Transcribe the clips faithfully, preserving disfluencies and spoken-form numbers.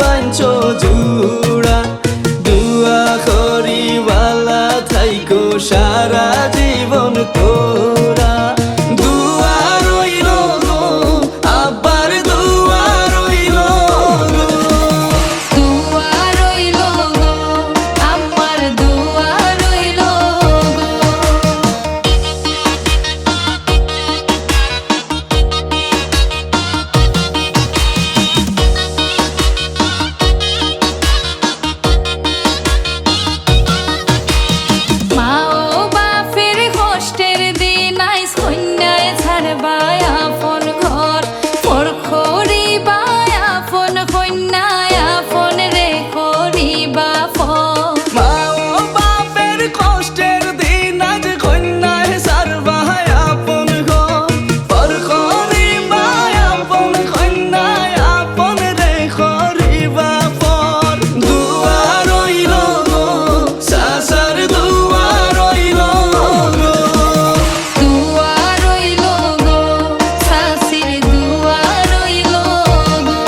বাঞ্ছো জুড়া, দোয়া করি ভালা থাইকো সারা জীবন তোরা। দোয়া রইলো গো, আব্বার দোয়া রইলো গো। দোয়া রইলো গো, আব্বার দোয়া রইলো গো। মা ও বাপের কষ্টের দিন আইজ, কন্যায় ছাড়বায় আপন ঘর। পর করিবায় আপন কন্যায়, আপন রে করিবা পর। মা ও বাপের কষ্টের দিন আইজ, কন্যায় ছাড়বায় আপন ঘর। পর করিবায় আপন কন্যায়, আপন রে করিবা পর। দোয়া রইলো গো, চাচার দোয়া রইলো গো। দোয়া রইলো গো, চাচির দোয়া রইলো গো।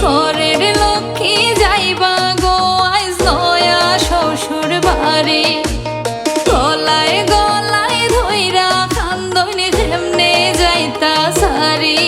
ঘরের লক্ষ্মী যাইবা গো আইজ নয়া শ্বশুর বাড়ি। গলায় গলায় ধইরা কান্দইন কেমনে যাইতা সারি।